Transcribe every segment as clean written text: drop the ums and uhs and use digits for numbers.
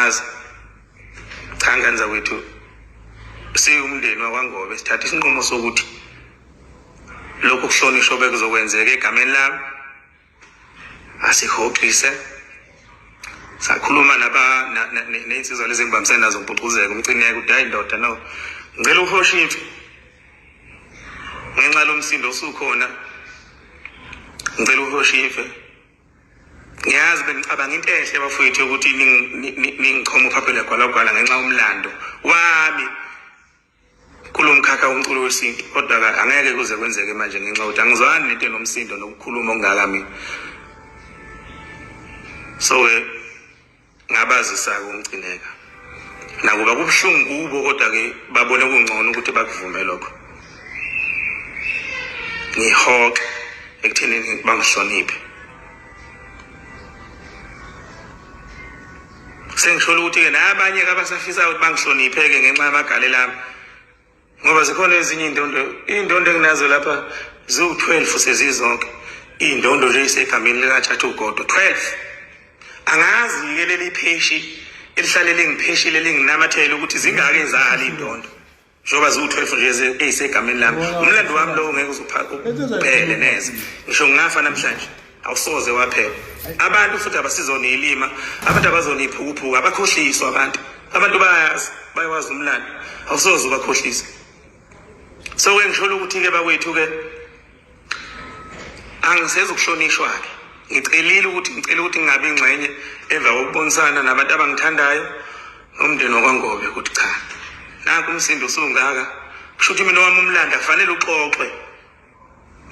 Ngiyachaza. Cha ngane zakwethu, siwumndeni wakwaNgobe sithatha isinqumo sokuthi lokhu kuhlonishwa bekuzokwenzeka egameni lami asihoxise. Sakhuluma naba nezinsizwa lezi engibambisene nazo ngibhucuzeka umcineka ukuthi hayi ndoda, no, ngicela uhoshe imfe ngenxa lomsindo osukhona, ngicela uhoshe imfe. Ngiyazi bengicabanga into enhle bafowethu yokuthi ningichoma uphaphele gwalagwala ngenxa yomlando wami kulo mkhakha womculo wesintu, kodwa angeke kuze kwenzeke manje ngenxa yokuthi angizwani nento enomsindo nokukhuluma okungaka mina. So-ke ngabazisa-ke umcineka, nakuba kubuhlungu kubo, kodwa-ke babone kungcono ukuthi bakuvume lokho, ngihoxe ekuthenini bangihloniphe. Sengisholo ukuthi-ke nabanye-ke abasafisayo ukuthi bangihloniphe-ke ngenxa yamagalelo ami, ngoba zikhona ezinye iy'ndondo, iy'ndondo enginazo lapha ziwu-12 sezizonke, iy'ndondo nje isegameni likaTshatha uGodo 12. Angazi-ke leli pheshi elihlale lingipheshile linginamathele ukuthi zingake zali iy'ndondo njengoba ziwu-12 nje eyisegameni lami. Umlando wami lowo ngeke uphele neze, ngisho ngingafa namhlanje awusoze waphela. Abantu futhi abasizona iy'lima, abantu abazona iy'phukuphuku, abakhohliswa abantu. Abantu bayazi, bayawazi umlando, awusoze ubakhohlisa. So-ke ngisholo ukuthi-ke bakwethu-ke angisezukuhlonishwa-ke, ngicelile ukuthi ngicela ukuthi ngingabi ingxenye emva kokubonisana nabantu abangithandayo nomndeni wakwaNgobe ukuthi cha, nanku umsindo usungaka, kusho ukuthi mina owami umlando akufanele uxoxwe,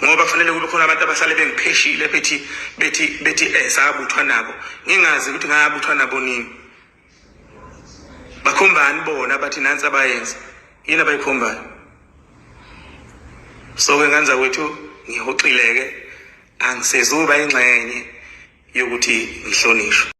ngoba kufanele kube khona abantu abahlale bengipheshile bethi bethi bethi sabuthwa nabo, ngingazi ukuthi ngabuthwa nabo nini. Bakhombani bona bathi nansi abayenza yini abayikhombayo? So-ke ngane zakwethu ngihoxile-ke, angisezuba ingxenye yokuthi ngihlonishwe.